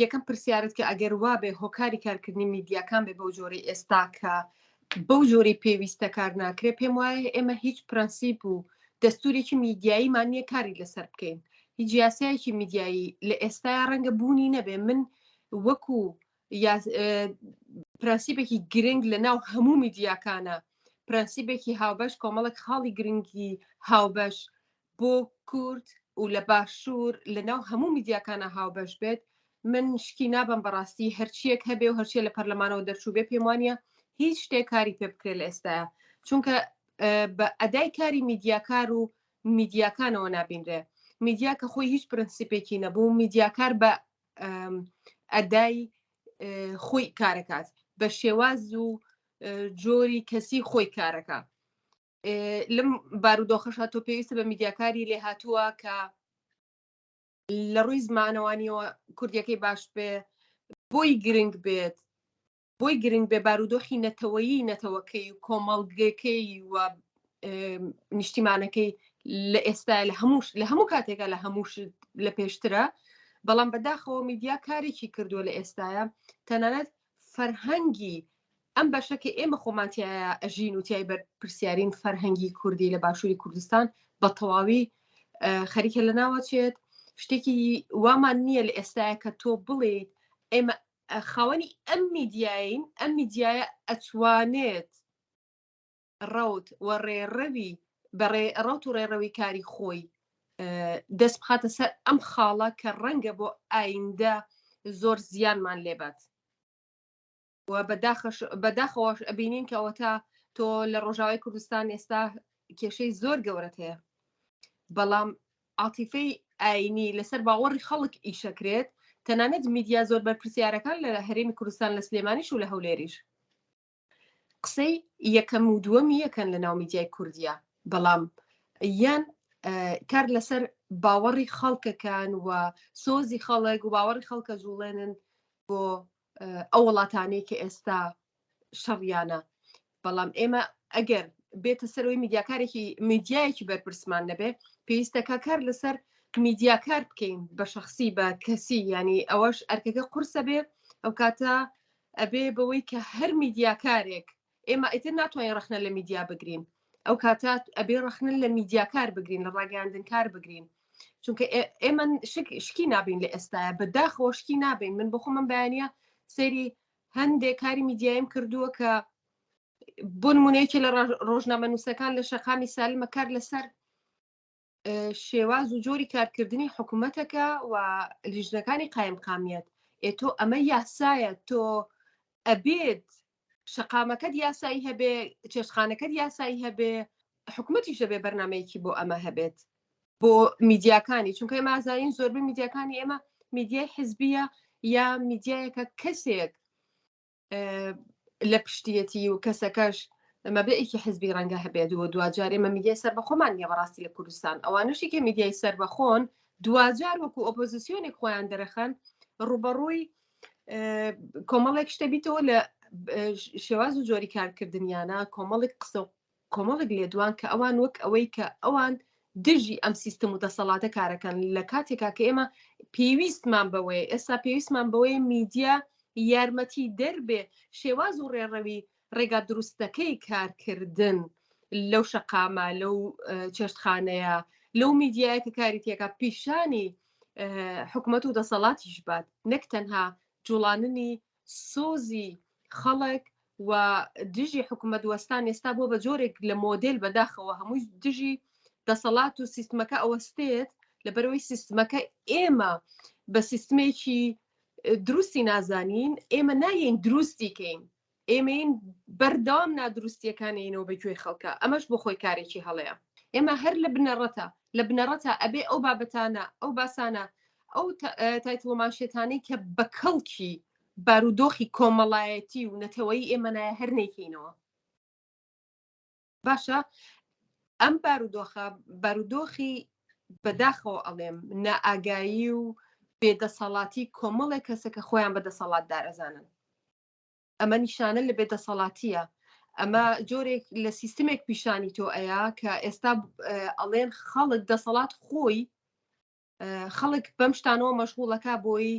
یەکەم پرسیارت کە ئەگەر وابێ هۆکاری کارکردنی میدیاکان بێ بەو جۆرەی ئێستا کە بەو جۆرەی پێویستە کار ناکرێ پێم وایە ئێمە هیچ پرەنسیپ و دەستورێکی میدیاییمان نییە کاری لەسەر بکەین هیچ یاسایەکی میدیایی لە ئێستایا ڕەنگە بوونی نەبێ من وەکو پرەنسیپێکی گرنگ لە ناو هەموو میدیاکانە پرەنسیپێکی هاوبەش کۆمەڵێک خاڵی گرنگی هاوبەش بۆ کورد و لە باشوور لە ناو هەموو میدیاکانە هاوبەش بێت من شکی نابەم بەڕاستی هەرچیەک هەبێ و هەرچیە لە پەرلەمانەوە دەرچوو بێ پێم وانە هیچ شتێک کاری پێ بکرێت لە ئێستاە چونکە بە ئەدای کاری میدیاکار و میدیاکانەوە نابینرێ میدیا کە خۆی هیچ پرنسیپێکی نەبوو میدیاکار بە ئەدای خۆی کارەکات بە شێواز و جۆری کەسی خۆی کارەکە لەم بارودۆخەشا تۆ پێویستە بە میدیاکاری لێهاتووە کە لە ڕووی زمانەوانیەوە کوردیەکەی باش بێ بۆی گرنگ بێت بۆی گرنگ بێ بارودۆخی نەتەوەیی نەتەوەکەی و کۆمەڵگەکەی و نیشتیمانەکەی لە ئێستا لە هەموو لە هەموو کاتێکا لە هەموو لە پێشترە بەڵام بەداخەوە میدیا کارێکی کردووە لە ئێستاە تەنانەت فەرهەنگی ئەم بەشە کە ئێمە خۆمان تیایا ئەژین و تیای بەرپرسیارین فەرهەنگی کوردی لە باشووری کوردستان بە تەواوی خەریکە لە ناوە چێت شتێکی وامان نییە لە ئێستاە کە تۆ بڵێیت ئێمە خاوەنی ئەم میدیایین ئەم میدیایە ئەتوانێت ڕەوت و ڕێڕەوی بەڕێ ڕەوت و ڕێڕەوی کاری خۆی دەست بخاتە سەر ئەم خاڵە کە ڕەنگە بۆ ئایندە زۆر زیانمان لێبات و بەداخەوەش ئەبینین کە ئەوەتا تۆ لە ڕۆژاوای کوردستان ئێستا کێشەی زۆر گەورەت هەیە بەڵام عاتیفەی ئاینی لەسەر باوەڕی خەڵک ئیشەکرێت تەنانەت میدیا زۆر بەرپرسیارەکان لە هەرێمی کوردستان لە سلێمانیش و لە هەولێریش قسەی یەکەم و دووەمی یەکەن لە ناو میدیای کوردیا بەڵام یان کار لەسەر باوەڕی خەڵکەکان و سۆزی خەڵک و باوەڕی خەڵکە جوڵێنن بۆ ئەو وڵاتانەی کە ئێستا شەڕیانە بەڵام ئێمە ئەگەر بێتە سەرەوەی میدیاکارێکی میدیایەکی بەرپرسمان نەبێ پێویستەکە کار لەسەر میدیاکار بکەین بە شخصی بە کەسی ینی ئەوەش ئەرکەکە قورسە بێ ئەو کاتە ئەبێ بەوەی کە هەر میدیاکارێک ئێمە ئیتر ناتوانین ڕەخنە لە میدیا بگرین ئەو کاتە ئەبێ ڕەخنە لە میدیاکار بگرین لە ڕاگەیاندنکار بگرین چونکە ئێمە شکی نابین لە ئێستاە بەداخەوە شکی نابین من بۆ خۆمم بەیانە سەیری هەندێک کاری میدیایم کردووە کە بۆ نمونەیەکی لە ڕۆژنامە نووسەکان لە شەقامی سالمە کار لەسەر شێواز و جۆری کارکردنی حکوومەتەکە و لیژنەکانی قایمقامیەت ئێ تۆ ئەمە یاسایە تۆ ئەبێت شەقامەکەت یاسایی هەبێ چێشتخانەکەت یاسایی هەبێ حکوومەتیش دەبێ بەرنمەیەکی بۆ ئەمە هەبێت بۆ میدیاکانی چونکە ئێمە ئازانین زۆربەی میدیاکانی ئێمە میدیای حزبیە یا میدیایەکە کەسێک لە پشتیەتی و کەسەکەش مەبدەئێکی حزبی ڕەنگە هەبێت و دواجار ئێمە میدیای سەربەخۆمان نییە بەڕاستی لە کوردستان ئەوانەشی کە میدیای سەربەخۆن دواجار وەکو ئۆپۆزیسیۆنێک خۆیان دەرەخەن ڕوبەڕووی کۆمەڵێک شتە بیتەوە لە شێواز و جۆری کارکردنیانە کۆمەڵێک قسە و کۆمەڵێک لێدوان کە ئەوان وەک ئەوەی کە ئەوان دژی ئەم سیستم و دەسەڵاتە کارەکەن لە کاتێکا کە ئێمە پێویستمان بەوەیە ئێستا پێویستمان بەوەیە میدیا یارمەتی دەربێ شێواز و ڕێڕەوی ڕێگا دروستەکەی کارکردن لەو شەقامە لەو چێشتخانەیە لەو میدیایە کە کاری تێکا پیشانی حکومەت و دەسەڵاتیش بات نەک تەنها جوڵاننی سۆزی خەڵک و دژی حکومەت وەستان ئێستا بۆ بە جۆرێک لە مۆدێل بەداخەوە هەمووی دژی دەسەڵات و سیستمەکە ئەوەستێت لەبەرەوەی سیستمەکە ئێمە بە سیستمێکی دروستی نازانین ئێمە نایەین دروستی کەین ئێمەین بەردەوام نادروستیەکانینەوە بە گوێی خەڵکە ئەمەش بۆ خۆی کارێکی هەڵەیە ئێمە هەر لە بنەڕەتە لە بنەڕەتە ئەبێ ئەو بابەتانە ئەو باسانە ئەو title و مانشێتانەی کە بە کەڵکی بارودۆخی کۆمەڵایەتی و نەتەوەیی ئێمە نایە هەر نەیکەینەوە باشە ئەم بارودۆخە بارودۆخی بەداخەوە ئەڵێم نائاگایی و بێدەسەڵاتی کۆمەڵێک کەسە کە خۆیان بە دەسەڵات دارەزانن ئەمە نیشانە لە بێدەسەڵاتیە ئەمە جۆرێک لە سیستمێک پیشانی تۆ ئەیا کە ئێستا ئەڵێن خەڵک دەسەڵات خۆی خەڵک بەم شتانەوە مەشغوڵەکە بۆی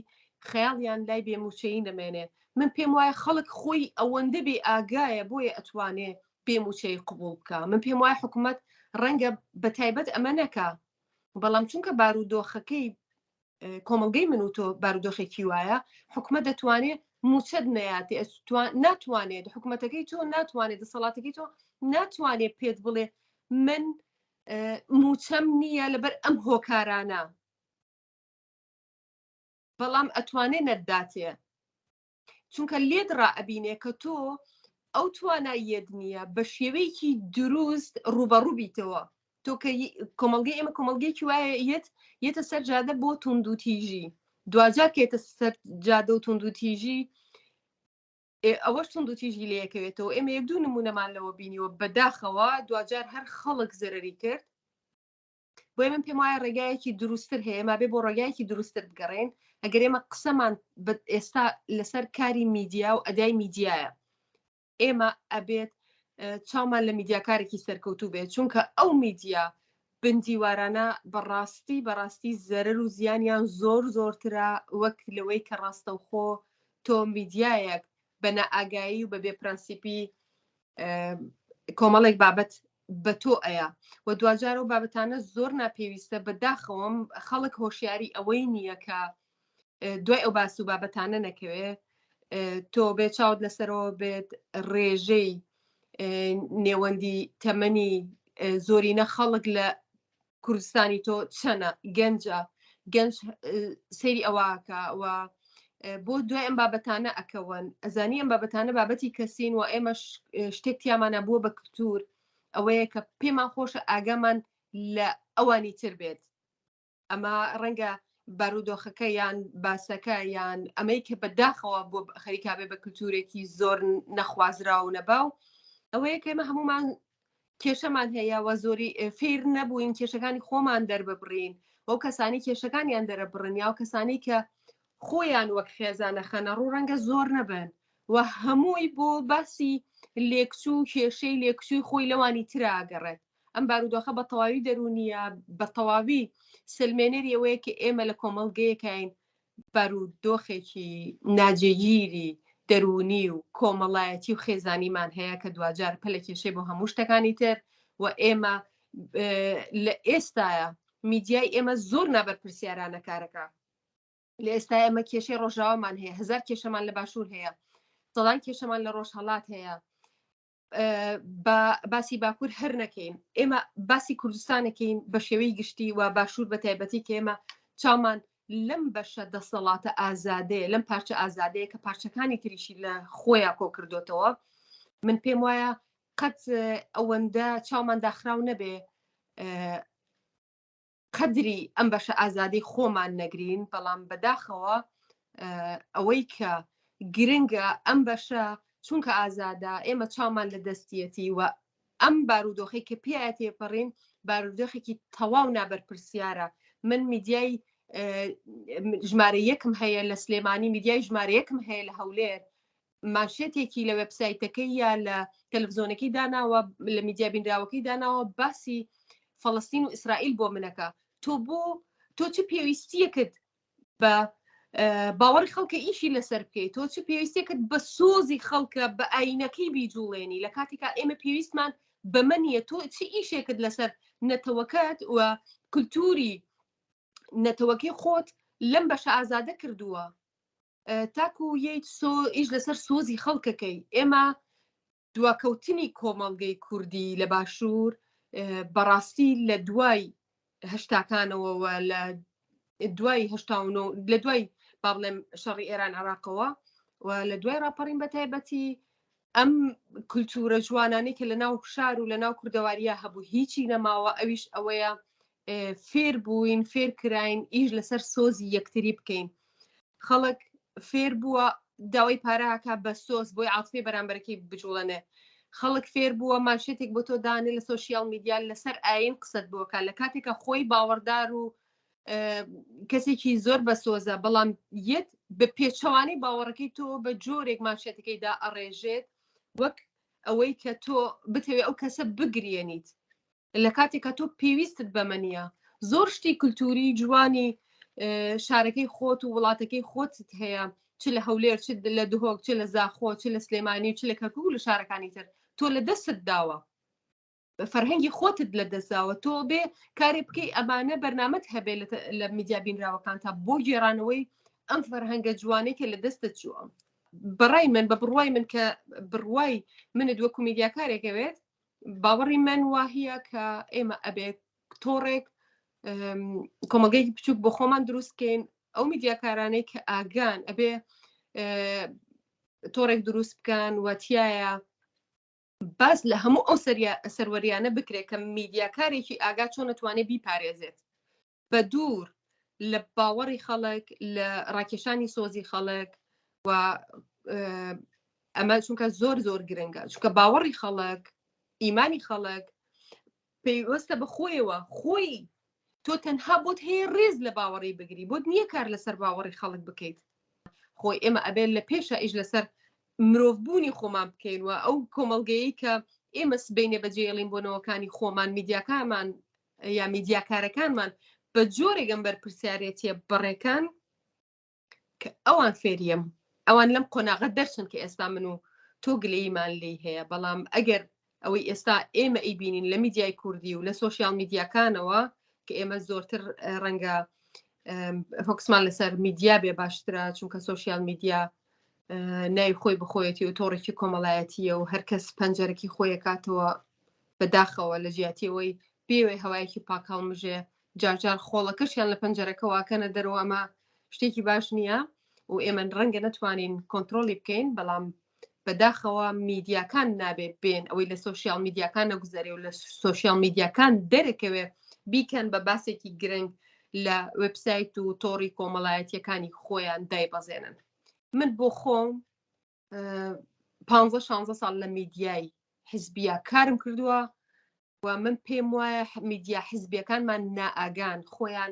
خەیاڵیان لای بێ مووچەیی نەمێنێ. من پێم وایە خەڵک خۆی ئەوەندە بێ ئاگایە بۆیە ئەتوانێ بێ مووچەیی قبوڵ بکا. من پێم وایە حکومەت ڕەنگە بە تایبەت ئەمە نەکا، بەڵام چونکە بارودۆخەکەی کۆمەڵگەی من و تۆ بارودۆخێکی وایە، حکومەت دەتوانێ مووچەت نەیاتێ، ناتوانێت حکومەتەکەی تۆ ناتوانێت دەسەڵاتەکەی تۆ ناتوانێت پێت بڵێ من مووچەم نییە لەبەر ئەم هۆکارانە. بەڵام ئەتوانێ نەتداتێ چونکە لێت ڕائەبینێ کە تۆ ئەو تواناییەت نییە بە شێوەیەکی دروست ڕوبەڕوو بیتەوە تۆ کە کۆمەڵگەی ئێمە کۆمەڵگەیەکی وایە یەت یەتە سەر جادە بۆ توندوتیژی دواجار کێتە سەر جادە و توندوتیژی ئەوەش توندوتیژی لەیەکەوێتەوە ئێمە یەک دوو نمونەمان لەوە بینیوە بەداخەوە دواجار هەر خەڵک زەرری کرد بۆیە من پێم وایە ڕێگایەکی دروستتر هەیە ما بێ بۆ ڕێگایەکی دروستتر بگەڕێن ئەگەر ئێمە قسەمان ئێستا لەسەر کاری میدیا و ئەدای میدیایە ئێمە ئەبێت چاومان لە میدیاکارێکی سەرکەوتوو بێت چونکە ئەو میدیا بندیوارانە بەڕاستی بەڕاستی زەرەر و زیانیان زۆر زۆرترە وەک لەوەی کە ڕاستەوخۆ تۆ میدیایەک بە نائاگایی و بە بێ پرەنسیپی کۆمەڵێک بابەت بە تۆ ئەیا و دواجار ئەو بابەتانە زۆر ناپێویستە بە داخەوەم خەڵک هۆشیاری ئەوەی نییە کە دوای ئەو باس و بابەتانە نەکەوێ تۆ بێ چاوت لەسەرەوە بێت ڕێژەی نێوەندی تەمەنی زۆرینە خەڵک لە کوردستانی تۆ چەنە گەنجە گەنج سەیری ئەوەکە و بۆ دوای ئەم بابەتانە ئەکەون ئەزانی ئەم بابەتانە بابەتی کەسین و ئێمە شتێک تیامانە بووە بە کلتور ئەوەیە کە پێمان خۆشە ئاگامان لە ئەوانی تر بێت ئەمە ڕەنگە بارودۆخەکە یان باسەکە یان ئەمەی کە بەداخەوە بۆ خەریکابێ بە کللتورێکی زۆر نەخوازرا و نەباو ئەوەیە کە ئێمە هەمومان کێشەمان هەیە و زۆری فێر نەبووین کێشەکانی خۆمان دەرببڕین بەو کەسانی کێشەکانیان دەرەبڕن یا کەسانی کە خۆیان وەک خێزانە خەنە ڕوو ڕەنگە زۆر نەبن و هەمووی بۆ باسی لێکچوو کێشەی لێکچووی خۆی لەوانی تراگەڕێت ئەم بارودۆخە بە تەواوی دەروونیە بە تەواوی سلمێنەری ئەوەیە کە ئێمە لە کۆمەڵگەیەکین بارودۆخێکی ناجێگیری دەروونی و کۆمەڵایەتی و خێزانیمان هەیە کە دواجار پەلەکێشێ بۆ هەموو شتەکانی تر و ئێمە لە ئێستاە میدیای ئێمە زۆر نابەرپرسیارانە کارەکە لە ئێستا ئێمە کێشەی ڕۆژاوامان هەیە هەزار کێشەمان لە باشوور هەیە سەدان کێشەمان لە ڕۆژهەڵات هەیە باسی باکوور هەر نەکەین ئێمە باسی کوردستانەکەین بە شێوەی گشتی و باشوور بە تایبەتی کە ئێمە چاومان لەم بەشە دەسەڵاتە ئازادەیە لەم پارچە ئازادەیە کە پارچەکانی تریشی لە خۆیان کۆ کردوتەوە من پێم وایە قەت ئەوەندە چاومان داخراو نەبێ قەدری ئەم بەشە ئازادەی خۆمان نەگرین، بەڵام بەداخەوە ئەوەی کە گرنگە ئەم بەشە چونکە ئازادە ئێمە چاومان لە دەستیەتی و ئەم بارودۆخی کە پێیا تێپەڕین بارودۆخێکی تەواو نابەرپرسیارە من میدیای ژمارە یەکم هەیە لە سلێمانی میدیای ژمارە یەکم هەیە لە هەولێر مانشێتێکی لە وێبسایتەکەی یا لە تەلەفزیۆنەکەی داناوە لە میدیا بینراوەکەی داناوە باسی فەڵستین و ئیسرائیل بۆ منەکە تۆ بۆ تۆ چ پێویستیەکت بە باوەڕی خەڵکە ئیشی لەسەر بکەیت تۆ چ پێویستێکت بە سۆزی خەڵکە بە ئاینەکەی بیجوڵێنی لە کاتێکا ئێمە پێویستمان بەمە نییە تۆ چ ئیشێکت لەسەر نەتەوەکەت و کولتوری نەتەوەکەی خۆت لەم بەشە ئازادە کردووە تاکو یەیت سۆ ئیش لەسەر سۆزی خەڵکەکەی ئێمە دواکەوتنی کۆمەڵگەی کوردی لە باشوور بەڕاستی لە دوای هەشتاکانەوە و لە دوای هەشتا لە دوای با بڵێم شەڕی ئێران عراقەوە و لە دوای ڕاپەڕین بە تایبەتی ئەم کولتوورە جوانانەی کە لە ناو شار و لە ناو کوردەواریە هەبوو هیچی نەماوە ئەویش ئەوەیە فێر بووین فێر کراین ئیش لەسەر سۆزی یەکتری بکەین خەڵک فێر بووە داوای پاراکە بە سۆز بۆی عاتفی بەرامبەرەکەی بجوڵێنێ خەڵک فێر بووە مانشێتێک بۆ تۆ دانێ لە سۆشیال میدیا لەسەر ئاین قسەت بۆکە لە کاتێکە خۆی باوەڕدار و کەسێکی زۆر بە سۆزە بەڵام یەت بە پێچەوانەی باوەڕەکەی تۆ بە جۆرێک مانشێتەکەی دا ئەڕێژێت وەک ئەوەی کە تۆ بتەوێ ئەو کەسە بگرێنیت لە کاتێکا تۆ پێویستت بەمە نییە زۆر شتی کللتوری جوانی. شارەکەی خۆت و وڵاتەکەی خۆتت هەیە چ لە هەولێر چ لە دهۆک چ لە زاخۆ چ لە سلێمانی و چ لە کەرکوک و لە شارەکانی تر تۆ لە دەستت داوە فەرهەنگی خۆتت لە دەستداوە تۆ بێ کارێ بکەی ئەمانە بەرنامەت هەبێ لە میدیا بینراوەکان تا بۆ گێرانەوەی ئەم فەرهەنگە جوانەی کە لە دەستت چووە بەڕای من بە بڕوای من کە بڕوای منت وەکو میدیاکارێکەوێت باوەڕی من واهیە کە ئێمە ئەبێت تۆڕێک کۆمەڵگەیەکی بچووک بۆ خۆمان دروستکەین ئەو میدیاکارانەی کە ئاگان ئەبێ تۆڕێک دروست بکەن و تایە باس لە هەموو ئەو سەروەریانە بکرێت کە میدیاکارێکی ئاگا چۆن ئەتوانێت بیپارێزێت بە دوور لە باوەڕی خەڵک لە ڕاکێشانی سۆزی خەڵک و ئەمە چونکە زۆر زۆر گرنگە چونکە باوەڕی خەڵک ئیمانی خەڵک پەیوەستە بە خۆیەوە خۆی تۆ تەنها بۆت هەیە ڕێز لە باوەڕی بگری بۆت نییە کار لەسەر باوەڕی خەڵک بکەیت خۆی ئێمە ئەبێت لە پێشە ئیش لەسەر مرۆڤبوونی خۆمان بکەین و ئەو کۆمەڵگەیەی کە ئێمە سبەینێ بەجێڵین بۆ نەوەکانی خۆمان میدیاکانمان یا میدیاکارەکانمان بە جۆرێک ئەم بەرپرسیارێتیە بەڕێکان کە ئەوان فێریم ئەوان لەم قۆناغە دەرچن کە ئێستا من و تۆ گلەییمان لێی هەیە بەڵام ئەگەر ئەوەی ئێستا ئێمە ئەیبینین لە میدیای کوردی و لە سۆشیال میدیاکانەوە کە ئێمە زۆرتر ڕەنگە فۆکسمان لەسەر میدیا بێ باشترە چونکە سۆشیال میدیا ناوی خۆی بخۆیەتی و تۆڕێکی کۆمەڵایەتیە و هەرکەس پەنجەرەکی خۆیەکاتەوە بەداخەوە لە جیاتیەوەی بێوێ هەوایەکی پاک هەڵمژێ جارجار خۆڵەکەشیان لە پەنجەرەکەوە ئەکەنە دەرەوە ئەمە شتێکی باش نییە و ئێمە ڕەنگە نەتوانین کۆنتترۆلی بکەین بەڵام بەداخەوە میدیاکان نابێ بێن ئەوەی لە سۆشیال میدیاکان نەگوزارێ و لە سۆشیال میدیاکان دەرەکەوێ بیکەن بە باسێکی گرنگ لە وبسایت و تۆڕی کۆمەڵایەتیەکانی خۆیان دایبەزێنن من بۆ خۆم پ شانزە ساڵ لە میدیای حزبیا کارم کردووە و من پێم وایە میدیا حزبیەکانمان نائاگان خۆیان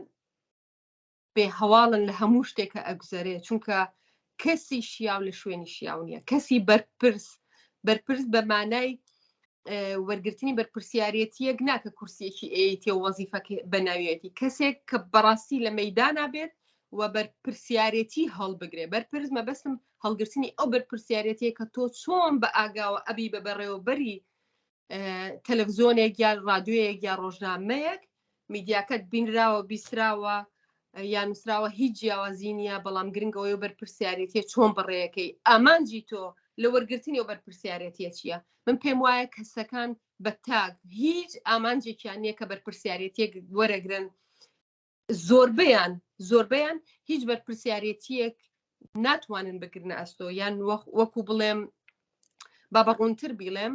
بێ هەواڵن لە هەموو شتێکە ئەگوزەرێ چونکە کەسی شیاو لە شوێنی شیاو نییە کەسی بەرپرس بەرپرس بە مانای وەرگرتنی بەرپرسیارەتیەک ناکە کورسیەکی ئەیتێ و وەزیفەکە بەناویەتی کەسێک کە بەڕاستی لە مەدانا بێت و بەرپرسیارەتی هەڵبگرێ بەرپرس مەبەستم هەڵگرتنی ئەو بەرپرسیارەتیە کە تۆ چۆن بە ئاگاوە ئەبی بە بەڕێوەبەری تەلەڤزیۆنێک یان ڕادیۆیەک یا ڕۆژنامەیەک میدیاکەت بینراوە بیسراوە یا نووسراوە هیچ جیاوازی نییە بەڵام گرنگەوەی و بەرپرسیارێتیە چۆن بەڕێیەکەی ئامانجی تۆ لە وەرگرتنی و بەرپرسیارێتیە چییە من پێم وایە کەسەکان بە تاک هیچ ئامانجێکیان نییە کە بەرپرسیارێتیەک وەرەگرن زۆربەیان زۆربەیان هیچ بەرپرسیارێتیەک ناتوانن بگرنە ئەستۆ یان وەکو بڵێم با بە ڕوونتر بیڵێم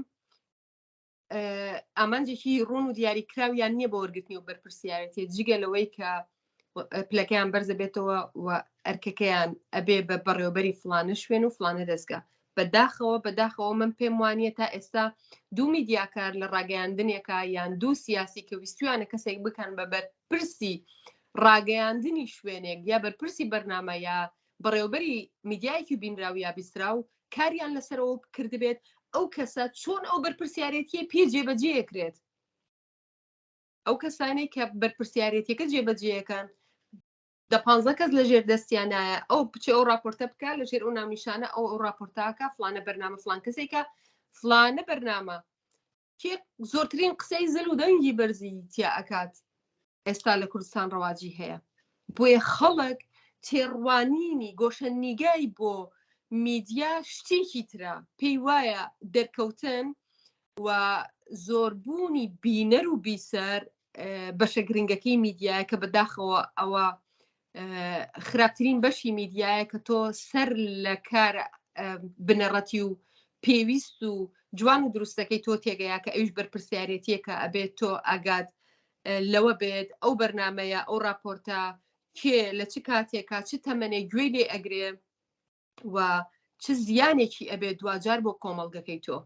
ئامانجێکی ڕوون و دیاریکراویان نییە بۆ وەرگرتنی و بەرپرسیارەتی جگە لەوەی کە پلەکەیان بەرزە بێتەوە و ئەرکەکەیان ئەبێ بە بەڕێوبەری فلانە شوێن و فلانە دەستگا بەداخەوە بەداخەوە من پێم وانیە تا ئێستا دوو میدیاکار لە ڕاگەیاندنێکا یان دوو سیاسی کە ویستویانە کەسێک بکەن بە بەرپرسی ڕاگەیاندنی شوێنێک یا بەرپرسی بەرنامە یا بەڕێوبەری میدیایەکی بینراو یا بیستراو کاریان لەسەرەوە کردبێت ئەو کەسە چۆن ئەو بەرپرسیارێتیە پێ جێبەجێکرێت ئەو کەسانەی کە بەرپرسیارێتیەکە جێبەجێەکەن دە پانزە کەس لە ژێر دەستیانایە ئەو بچێ ئەو راپۆرتە بکە لە ژێر ئەو ناونیشانە ئەو ئەو راپۆرتاکە فلانە بەرنامە فلان کەسێکە فلانە بەرنامە کێ زۆرترین قسەی زل و دەنگی بەرزی تیا ئەکات ئێستا لە کوردستان ڕەواجی هەیە بۆیە خەڵک تێڕوانینی گۆشە نیگای بۆ میدیا شتێکی ترە پێی وایە دەرکەوتن و زۆربوونی بینەر و بیسەر بەشە گرنگەکەی میدیایە کە بەداخەوە ئەوە خراپترین بەشی میدیایە کە تۆ سەر لە کار بنەڕەتی و پێویست و جوان و دروستەکەی تۆ تێگەیا کە ئەویش بەرپرسیارەتیەکە ئەبێت تۆ ئاگات لەوە بێت ئەو بەرنمەیە ئەو راپۆرتە کێ لە چ کاتێکا چ تەمەنێ گوێی لێ ئەگرێ و چ زیانێکی ئەبێت دواجار بۆ کۆمەڵگەکەی تۆ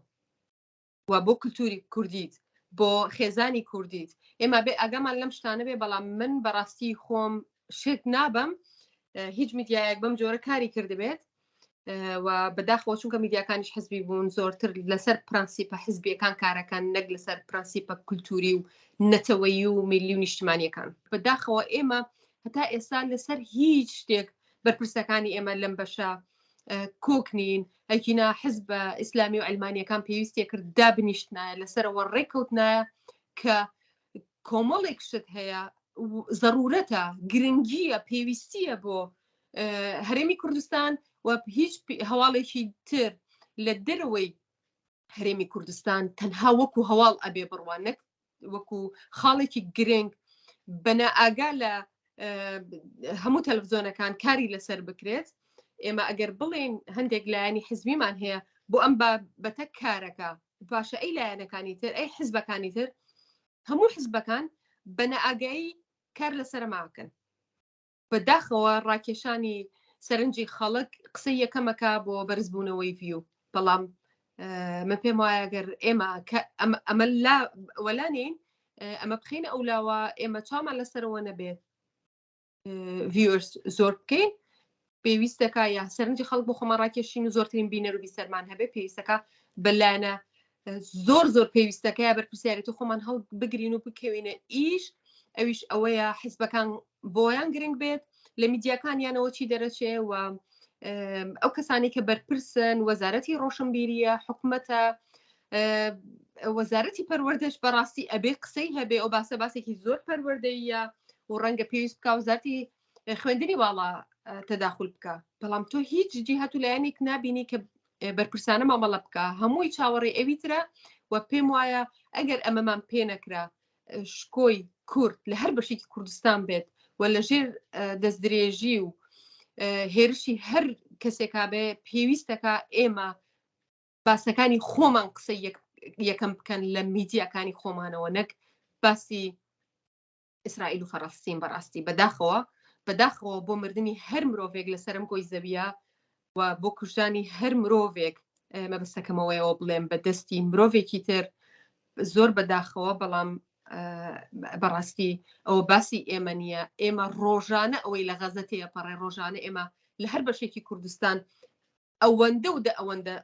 و بۆ کلتوری کوردیت بۆ خێزانی کوردیت ئێمە بێ ئاگامان لەم شتانە بێ بەڵام من بەڕاستی خۆم شێت نابم هیچ میدیایەک بەم جۆرە کاری کردبێت و بەداخەوە چونکە میدیاکانیش حزبی بوون زۆرتر لەسەر پرەنسیپە حزبیەکان کارەکان نەک لەسەر پرەنسیپە کولتوری و نەتەوەیی و میلی و نیشتمانیەکان بەداخەوە ئێمە هەتا ئێستا لەسەر هیچ شتێک بەرپرسەکانی ئێمە لەم بەشە کۆک نین ئەگینا حزبە ئیسلامی و ئەلمانیەکان پێویستیە کرد دابنیشتنایە لەسەرەوە ڕێککەوتنایە کە کۆمەڵێک شت هەیە زەرورەتە گرنگیە پێویستیە بۆ هەرێمی کوردستان و هیچ هەواڵێکی تر لە دەرەوەی هەرێمی کوردستان تەنها وەکو هەواڵ ئەبێ بڕوان نەک وەکو خاڵێکی گرنگ بەنا ئاگا لە هەموو تەلەڤزیۆنەکان کاری لەسەر بکرێت ئێمە ئەگەر بڵێن هەندێک لایەنی حزبیمان هەیە بۆ ئەم بەتە کارەکە باشە ئەی لایەنەکانی تر ئەی حزبەکانی تر هەموو حزبەکان بە نائاگایی کار لەسەر ماکەن بەداخەوە ڕاکێشانی سەرنجی خەڵک قسەی یەکەمەکە بۆ بەرزبوونەوەی ڤیو بەڵام من پێم وایە گەر ئێمە ئەمە لا وەلا نین ئەمە بخینە ئەو لاوە ئێمە چامان لەسەرەوە نەبێت ڤیوەرس زۆر بکەین پێویستەکە یا سەرنجی خەڵک بۆ خۆمان ڕاکێشین و زۆرترین بینەر و بیسەرمان هەبێ پێویستەکە بەلایەنە زۆر زۆر پێویستەکەی بەرپرسیارەتی خۆمان هەڵ بگرین و بکەوینە ئیش ئەویش ئەوەیە حیزبەکان بۆیان گرنگ بێت لە میدیاکانیانەوە چی دەرەچێ و ئەو کەسانی کە بەرپرسن وەزارەتی ڕۆشنبیریە حکومەتە وەزارەتی پەروەردەش بەڕاستی ئەبێ قسەی هەبێ ئەو باسە باسێکی زۆر پەروەردەیە و ڕەنگە پێویست بکە وەزارتی خوێندنی باڵا تەداخل بکە بەڵام تۆ هیچ جیهات و لایەنێک نابینی کە بەرپرسانە مامەڵە بکە هەمووی چاوەڕێ ئەوی ترە و پێم وایە ئەگەر ئەمەمان پێ نەکرا شکۆی کورد لە هەر بەشێکی کوردستان بێت و لە ژێر دەستدرێژی و هێرشی هەر کەسێکا بێ پێویستەکە ئێمە باسەکانی خۆمان قسەی یەکەم بکەن لە میدیاکانی خۆمانەوە نەک باسی ئیسرائیل و فەڕەستین بەڕاستی بەداخەوە بەداخەوە بۆ مردنی هەر مرۆڤێک لەسەرم گۆی زەویە و بۆ کوژرانی هەر مرۆڤێک مەبەستەکەمەوەیەوە بڵێم بە دەستی مرۆڤێکی تر زۆر بەداخەوە بەڵام بەڕاستی ئەوە باسی ئێمە نییە ئێمە ڕۆژانە ئەوەی لە غەزە تێپەڕێ ڕۆژانە ئێمە لە هەر بەشێکی کوردستان ئەوەندە و دە ئەوەندە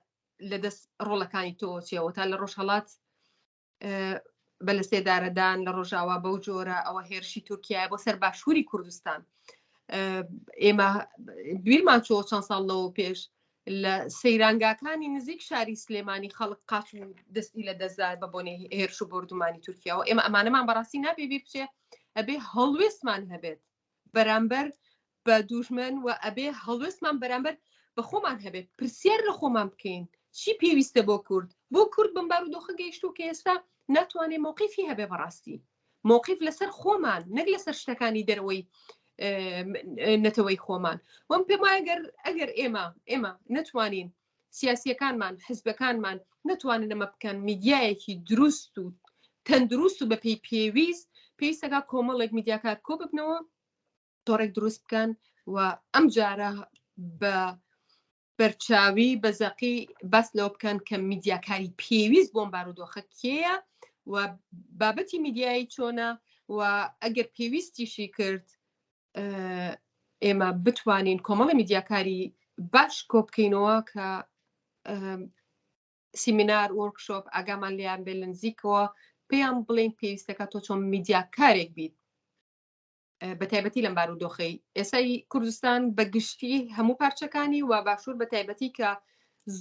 لە دەست ڕۆڵەکانی تۆ چێەوە تا لە ڕۆژهڵات بە لە سێدارەدان لە ڕۆژاوا بەو جۆرە ئەوە هێرشی تورکیا بۆ سەر باشووری کوردستان ئێمە بیرمان چۆ چەند ساڵ لەوە پێش لە سەیرانگاکانی نزیک شاری سلێمانی خەڵک قاچ و دەستی لە دەستدا بە بۆنەی هێرش و بۆردومانی تورکیاوە ئێمە ئەمانەمان بەڕاستی نابێ بیر بچێ ئەبێ هەڵوێستمان هەبێت بەرامبەر بە دوژمن و ئەبێ هەڵوێستمان بەرامبەر بە خۆمان هەبێت پرسیار لە خۆمان بکەین چی پێویستە بۆ کورد بۆ کورد بەم بارودۆخە گەیشتوو کە ئێستا ناتوانێت مەوقیفی هەبێ بەڕاستی مەوقیف لەسەر خۆمان نەک لەسەر شتەکانی دەرەوەی نەتەوەی خۆمان وەم پێم وایە گەر ئەگەر ئێمە ئێمە نەتوانین سیاسیەکانمان حزبەکانمان نەتوانن ئەمە بکەن میدیایەکی دروست و تەندروست و بەپێی پێویست پێویستەکە کۆمەڵێک میدیاکار کۆ ببنەوە تۆڕێک دروست بکەن و ئەم جارە بە بەرچاوی بە زەقی باس لەوە بکەن کە میدیاکاری پێویست بۆم بارودۆخە کێیە و بابەتی میدیایی چۆنە و ئەگەر پێویستیشی کرد ئێمە بتوانین کۆمەڵی میدیاکاری باش کۆ بکەینەوە کە سیمینار وۆرکشۆپ ئاگامان لیان بێ لە نزیکەوە پێیان بڵین پێویستەکە تۆ چۆن میدیاکارێک بیت بە تایبەتی لەم بارودۆخەی ئێسای کوردستان بە گشتی هەموو پارچەکانی و باشوور بە تایبەتی کە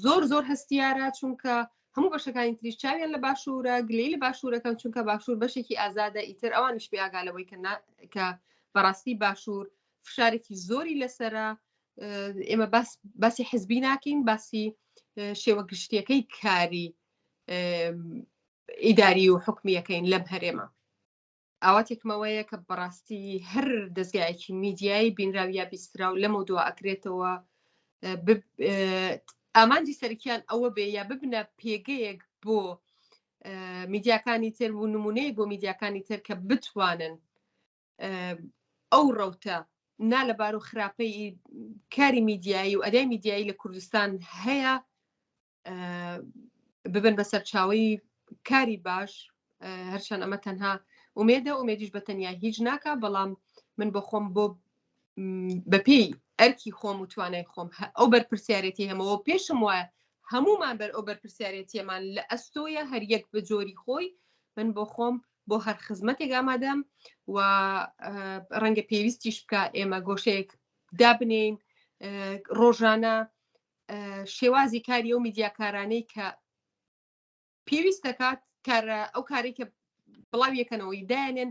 زۆر زۆر هەستیارە چونکە هەموو بەشەکانی تریش چاویان لە باشوورە گلەی لە باشوورەکەن چونکە باشوور بەشێکی ئازادە ئیتر ئەوانیش بێ ئاگا لەوەی کە کە بەڕاستی باشوور فشارێکی زۆری لەسرە ئێمە باس باسی حزبی ناکەین باسی شێوە گشتیەکەی کاری ئیداری و حکومیەکەین لەم هەرێمە ئاواتێکمەوەیە کە بەڕاستی هەر دەستگایەکی میدیایی بینراو یا بیستراو لەمە دوا ئەکرێتەوە ئامانجی سەرکیان ئەوە بێ یا ببنە پێگەیەک بۆ میدیاکانی تر و نمونەیەک بۆ میدیاکانی تر کە بتوانن ئەو ڕەوتە نا لە بار و خراپەی کاری میدیایی و ئەدای میدیایی لە کوردستان هەیە ببن بە سەرچاوەی کاری باش هەرچەند ئەمە تەنها ئومێدە ئومێدیش بە تەنیا هیچ ناکا بەڵام من بۆ خۆم بۆ بەپێی ئەرکی خۆم و توانای خۆم ئەو بەرپرسیارەتی هەمەوە پێشم وایە هەمومان بەر ئەو بەرپرسیارەتیەمان لە ئەستۆیە هەر یەک بە جۆری خۆی من بۆ خۆم بۆ هەر خزمەتێک ئامادەم و ڕەنگە پێویستیش بکە ئێمە گۆشەیەک دابنین ڕۆژانە شێوازی کاری ئەو میدیاکارانەی کە پێویست دەکات کارە ئەو کارێک کە بڵاویەکەنەوەی دایانێن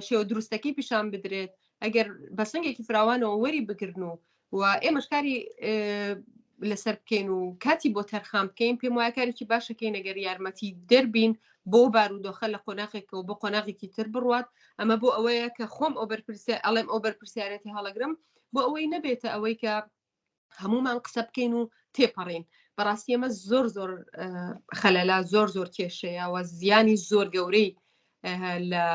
شێوە دروستەکەی پیشان بدرێت ئەگەر بەسنگێکی فراوانەوە وەری بگرن و و ئێمەش کاری لەسەر بکەین و کاتی بۆ تەرخان بکەین پێم وایە کارێکی باشەکەین ئەگەر یارمەتی دەربین بۆ بارودۆخە لە قۆناغێکەوە بۆ قۆناغێکی تر بڕوات ئەمە بۆ ئەوەیە کە خۆم ئەو بەرپرسیار ئەڵێم ئەو بەرپرسیارەتی هەڵەگرم بۆ ئەوەی نەبێتە ئەوەی کە هەمومان قسە بکەین و تێپەڕین بەڕاستی ئەمە زۆر زۆر خەلەلا زۆر زۆر کێشەیە و زیانی زۆر گەورەی لە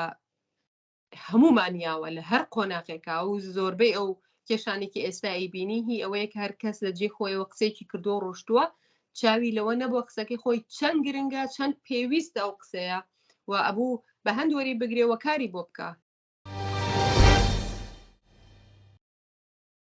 هەمومان یاوە لە هەر قۆناغێکا و زۆربەی ئەو کێشانێکی ئێستا ئەیبینی هی ئەوەیە کە هەر کەس لە جێ خۆیەوە قسەیەکی کردووە ڕۆشتووە چاوی لەوە نەبووە قسەکەی خۆی چەند گرنگە چەند پێویستە ئەو قسەیە و ئەبوو بە هەند وەری بگرێ و کاری بۆ بکە.